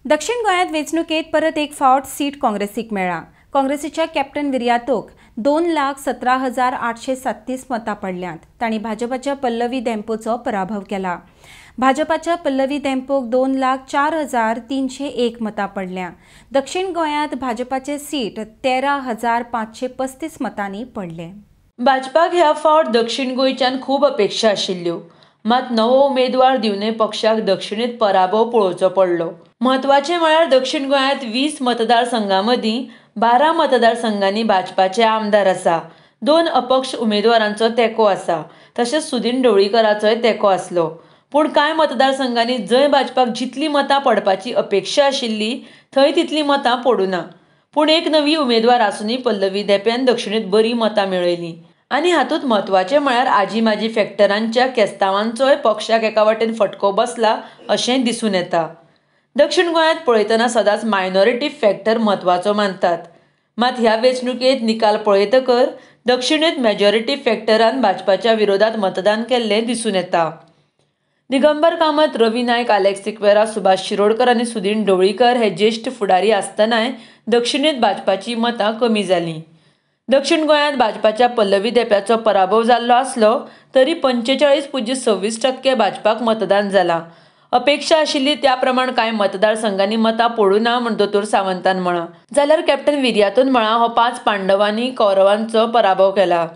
दक्षिण गोंयांत वेंचणुकेंत परत एक फावट सीट काँग्रेसीक मेळ्ळा. काँग्रेसीच्या कॅप्टन विरियातोक 2,17,837 मतां पडल्यांत. तांणी भाजपाच्या पल्लवी धेंपोचो पराभव केला. भाजपाच्या पल्लवी धेंपोक 2,04,301 मतां पडल्या. दक्षिण गोंयांत भाजपाचे सीट 13,535 मतांनी पडले. भाजपाक ह्या फावट दक्षिण गोंयच्यान खूब अपेक्षा आशिल्ल्यो, मात नवो उमेदवार दिवनय पक्षाक दक्षिणेंत पराभव पळोवचो पडलो. म्हत्वाचें म्हळ्यार दक्षिण गोंयांत 20 मतदारसंघां मदीं 12 मतदारसंघांनी भाजपाचे आमदार आसा. 2 अपक्ष उमेदवारांचो तेंको आसा, तशेंच सुदीन ढवळीकराचोय तेंको आसलो. पूण कांय मतदारसंघांनी जंय भाजपाक जितलीं मतां पडपाची अपेक्षा आशिल्ली थंय तितलीं मतां पडूना. पूण एक नवी उमेदवार आसूनय पल्लवी धेंप्यान दक्षिणेंत बरीं मतां मेळयलीं. आनी हातूंत म्हत्वाचें म्हळ्यार आजी माजी फॅक्टरांच्या केस्तांवांचोय पक्षाक एका वाटेन फटको बसला अशें दिसून येता. दक्षिण गोंयांत पळयतना सदांच मायनॉरिटी फॅक्टर म्हत्वाचो मानतात, मात ह्या वेंचणुकेंत निकाल पळयतकर दक्षिणेंत मेजॉरिटी फॅक्टरान भाजपाच्या विरोधात मतदान केल्लें दिसून येता. दिगंबर कामत, रवी नायक, आलेक्स सिक्वेरा, सुभाष शिरोडकर आनी सुदीन ढवळीकर हे ज्येश्ठ फुडारी आसतनाय दक्षिणेंत भाजपाची मतां कमी जालीं. दक्षिण गोंयांत भाजपाच्या पल्लवी धेंप्याचो पराभव जाल्लो आसलो तरी 45.26% भाजपाक मतदान जालां. अपेक्षा आशिल्ली त्या प्रमाण कांय मतदारसंघांनी मतां पडूं ना म्हूण दोतोर सावंतान म्हळां. जाल्यार कॅप्टन विरियातोन म्हळां, हो 5 पांडवांनी कौरवांचो पराभव केला.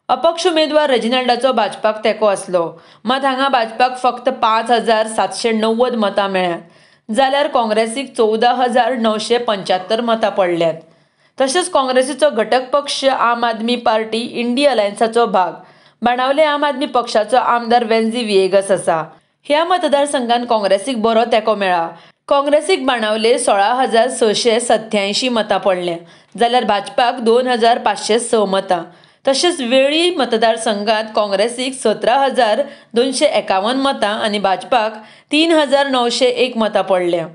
अपक्ष उमेदवार रेजिनाल्डाचो भाजपाक तेंको आसलो, मात हांगा भाजपाक फक्त 5,790 मतां मेळ्ळ्यांत, जाल्यार काँग्रेसीक 14,975 मतां पडल्यांत. तशेंच काँग्रेसीचो घटक पक्ष आम आदमी पार्टी इंडी अलायन्साचो भाग बाणावले आम आदमी पक्षाचो आमदार वेन्झी विएगस आसा. ह्या मतदारसंघात काँग्रेसीक बरो तेंको मेळ्ळा. काँग्रेसीक बाणावले 16,687 मतां पडल्या, जाल्यार भाजपाक 2,506 मतां. तशेंच वेळ्ळी मतदारसंघात काँग्रेसीक 17,251 मतां आनी भाजपाक 3,901 मतां पडल्या.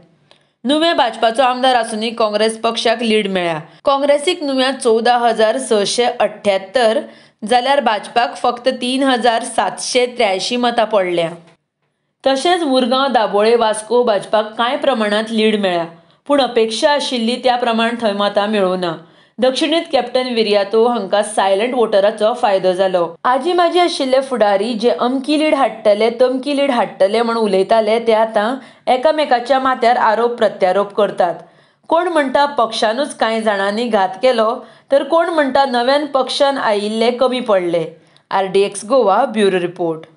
नुवें भाजपाचो आमदार आसूनय काँग्रेस पक्षाक लीड मेळ्ळ्या. काँग्रेसीक नुव्यां 14,678 जाल्यार भाजपाक फक्त 3,783 मतां पडल्या. तशेंच मुरगांव, दाबोळे, वास्को भाजपाक कांय प्रमाणांत लीड मेळ्ळ्या, पूण अपेक्षा आशिल्ली त्या प्रमाण थंय मतां मेळूं ना. दक्षिणेंत कॅप्टन विरियातो हांकां सायलंट वोटराचो फायदो जालो. आजी माजी आशिल्ले फुडारी जे अमकी लीड हाडटले तमकी लीड हाडटले म्हूण उलयताले ते आतां एकामेकाच्या माथ्यार आरोप प्रत्यारोप करतात. कोण म्हणटा पक्षानूच कांय जाणांनी घात केलो, तर कोण म्हणटा नव्यान पक्षान आयिल्ले कमी पडले. RDX Goa bureau report.